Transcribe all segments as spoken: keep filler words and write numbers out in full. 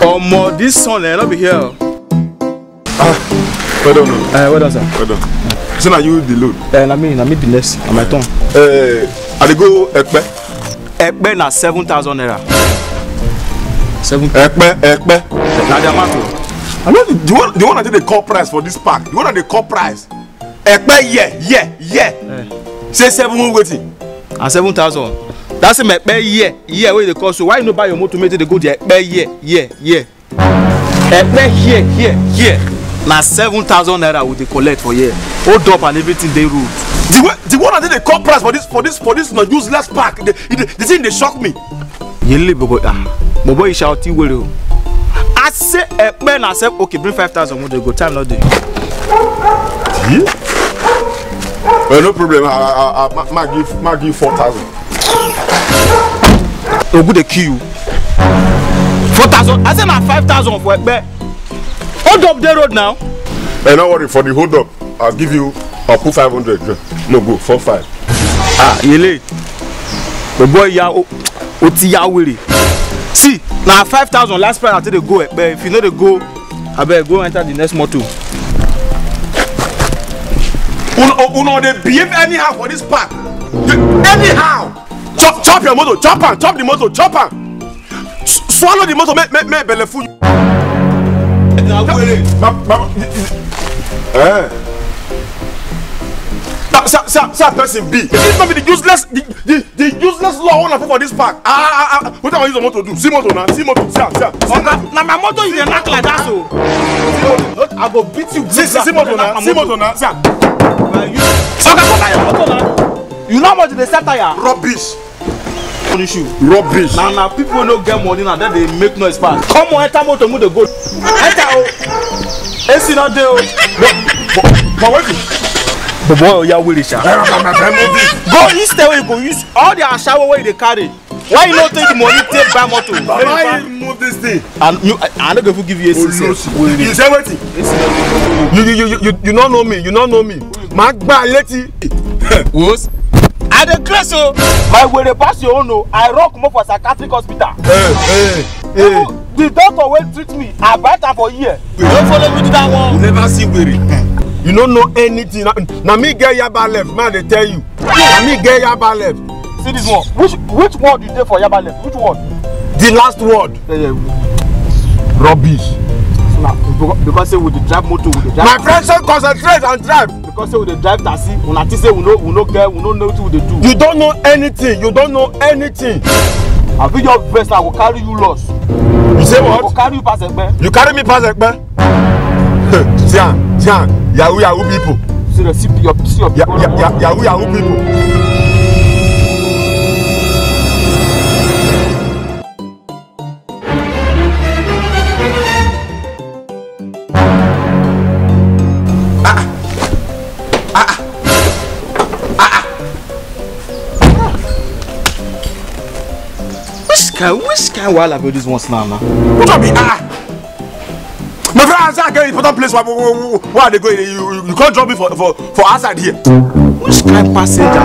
Omo, this one, eh, no be here. Well done. Uh, well done, sir. Well done. So now you the load. Uh, na me, na me the next. Na my turn. Uh, I dey go Ekpe. Ekpe na seven thousand naira. Seven. Ekpe, Ekpe. Na the amount o. I know the, the one, the one I think they call price for this park. The one that they call price. Ekpe, yeah, yeah, yeah. Say seven wetin? And seven thousand. That's him Ekpe, yeah, yeah. Where they call, so why you no buy your motor make they go there? Ekpe, yeah, yeah, yeah. Ekpe here, here, here. Na seven thousand naira we dey collect for here. Hold up and everything dey rude. The way, the one I think they call price for this, for this, for this na useless park. The, the, the thing dey shock me. Yele bobo ah. Bobo you shout you were. I say Ekpe na sef, okay, bring five thousand more dey go, time no dey. Well, no problem. I, I, I, ma, ma give, ma give four thousand. Ogu dey kill you. Four thousand. I say na five thousand for Ekpe. Hold up the road now. Hey, no worry for the hold up. I'll give you up to five hundred. No go four five. Ah, yele. The boy ya o, o ti ya were. See, na five thousand last price I take dey go Ekpe. If you no dey go, abeg go enter the next motor. Una, una dey behave anyhow for this park. Anyhow. Chop, chop your motor, chop am, chop the motor, chop am. S- swallow the motor, make, make, make belle full. Na were. Ma, ma, eh. Sa, sa, sa, sa person be. This no be the useless, the, the, the useless law una put for this park. Ah, ah, ah, ah. What am I use the motor do? See motor now, see motor, see am, see am. Oga, na my motor you dey knack like that so. I go beat you. See, see, see motor now, see motor now, see am. Oga, come on, your motor now. You know how much dey sell tire? Rubbish. Punish you. Rubbish. Na, na people wey no get money na dem dey make noise pass. Come on, enter motor, move dey go. Enter o. A C no dey o. But, but, but wetin? Bobo oya were sha. Eh, my, my, my, move this. Go instead wey you go use all the ashawo wey you dey carry. Why you no take the money take buy motor? Baba, you move this thing. And you, I, I no go even give you A C sef. You say wetin? You, you, you, you, you, you no know me. You no know me. Ma gba létí. Wos. I dey craze o. My were pass your own o. I run comot for psychiatric hospital. Hey, hey, hey. Even the doctor wey treat me, I bite am for ear. You no follow me do that one. You never see were. You no know anything. Na, na me get yaba left, man, dey tell you. Na me get yaba left. See this one. Which, which word you dey for yaba left? Which word? The last word. Yeah, yeah. Rubbish. So now, because, because say we dey drive motor, we dey drive. My friend say concentrate and drive. Because say we dey drive taxi, una think say we no, we no get, we no know wetin we dey do. You don't know anything. You don't know anything. I fit just vex, I go carry you loss. You say what? I go carry you pass Ekpe. You carry me pass Ekpe? See am, see am, yahoo yahoo people. See the, see your, see your, ya, ya, ya, yahoo yahoo people. Which kind, which kind wahala be this one now, now? What be ah? My friend, I say I get important place where, where, where, where I dey go. You, you, you can't drop me for, for, for outside here. Which kind passenger?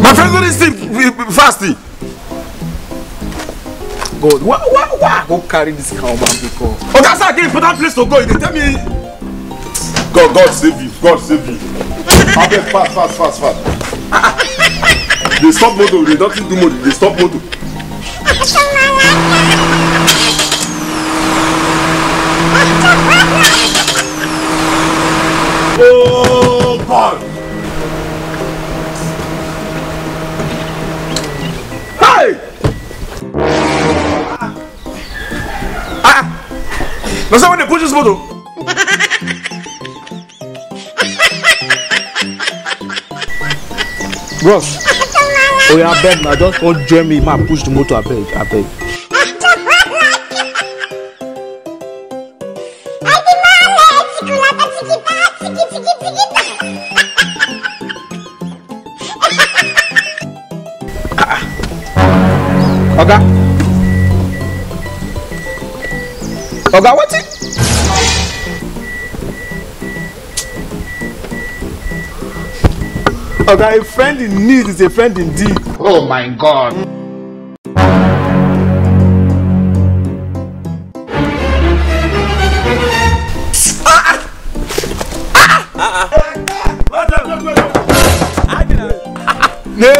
My friend, don't sleep fast. God, why, why, why I go carry this kind of man because? Oga, say I get important place to go. You dey tell me. God, God save you. God save you. Abeg, fast, fast, fast, fast. Dey stop motor. Dey don't do motor. Dey stop motor. Oh God! Hey! Ah! Na so when they push this motor. Bros, oya abeg na, just come join me, ma push the motor abeg, abeg. Oga, Oga, wetin? Oga, a friend in need is a friend indeed. Oh my God.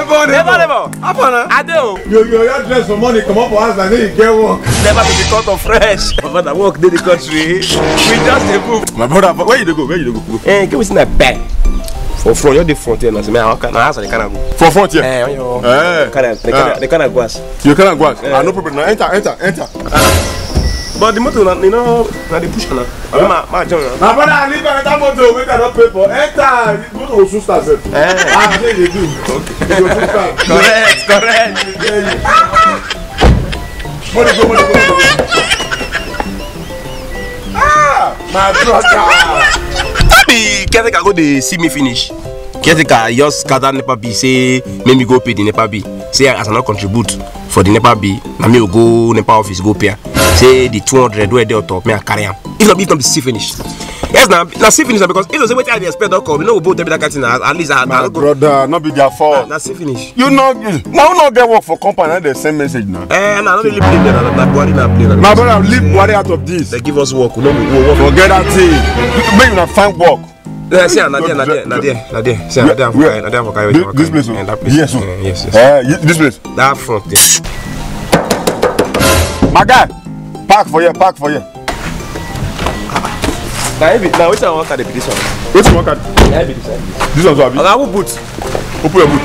Never, never. Happen, eh? I do. You, you, you dress for money, come up for house, and then you get work. Never be the cut of fresh. My brother, work dey the country. We just dey move. My brother, where you dey go? Where you dey go? Eh, give me some bag. For front, you're the front here now. So, man, how can I ask the kind of go? For front here? Eh, on your Eh. Kind of, the kind of, the kind of go as. You kind of go as. Eh. Ah, no problem. Now enter, enter, enter. But the motor, na, you know, na the push now. Huh? Ma, ma, join now. My brother, I leave another motor wey I don pay for. Enter. Motor go soon start sef. Eh. Ah, say you do. Okay. You go soon start. Correct, correct. Yeah, you. Money go, money go, money go. Ah, my brother. No be caretaker go dey see me finish. Caretaker just scatter NEPA bill, say make me go pay the NEPA bill. Say as I no contribute for the NEPA bill, na me go go NEPA office go pay am. Say the two hundred wey dey on top, me I carry am. If not, if not be see finish. Yes, na, na see finish na, because if you say wetin I dey expect don come, you no go tell me that kind thing. At least I, I My no go. Brother, no be their fault. Na, na see finish. You know, you, now no get work for company, na dey send message now. Eh, na, no really play there, na, na Buhari na play na. My brother, leave Buhari out of this. They give us work, we no go work. Forget that thing. Make una find work. Yeah, see, na there, na there, na there, na there. See, na there for Where? Kai-, na there for Kai-, This, this place, oh. Eh, that place. Yes, oh. Eh, yes, yes. Eh, you, this place. That front there. My guy, park for here, park for here. Now, if it, now, which one I want carry be this one? Which one I want carry? Now, be this one. This one, so abi? Oga, who boot? Open your boot.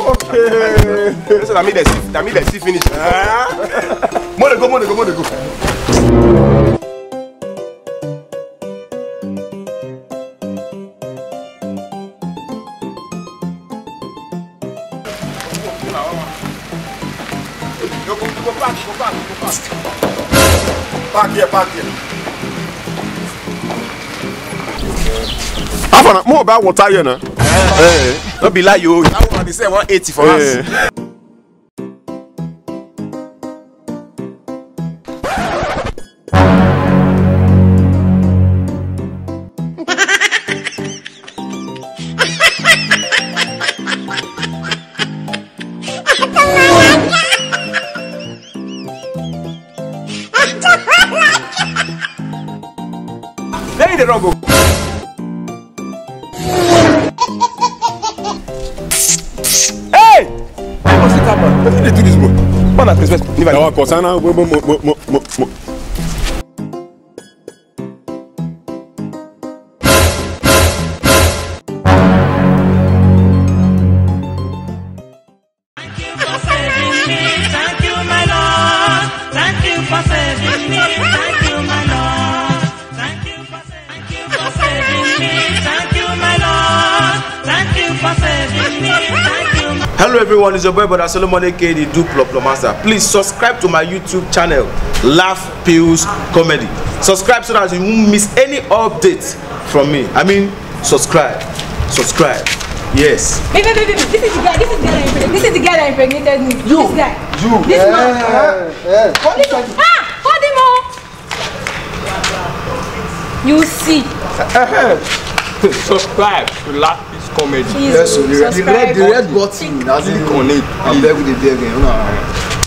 Okay. This one, na me dey see, na me dey see finish. More dey go, more dey go, more dey go. Park here, park here. How far na? More about water here now. Eh. No be lie, yo. That woman dey sell one eighty for us. Eh. Where you dey run go? Hey! Hey, what's the happen? Wetin dey do this boy? Man, I respect. Leave am. That one concern am. Mo, mo, mo, mo, mo, mo. Thank you for saving me. Thank you, my Lord. Thank you for saving me. Thank you, my Lord. Thank you for saving, thank you for saving me. Thank you, my Lord. Thank you for saving me. Thank you, my Hello everyone, it's your boy Brother Solomon, A K A the Duplo Master. Please subscribe to my YouTube channel, Laugh Pills Comedy. Subscribe so that you won't miss any update from me. I mean, subscribe. Subscribe. Yes. Baby, baby, baby, this is the guy, this is the guy that impregnated, this is the guy that impregnated me. You. This guy. You. This man. Eh, eh. Hold him, ah, hold him up. You see. Subscribe to Laugh Pills Comedy. Please. Yes, so the red, subscribe. The red, the red button. Click on it. I beg with the beg, you know.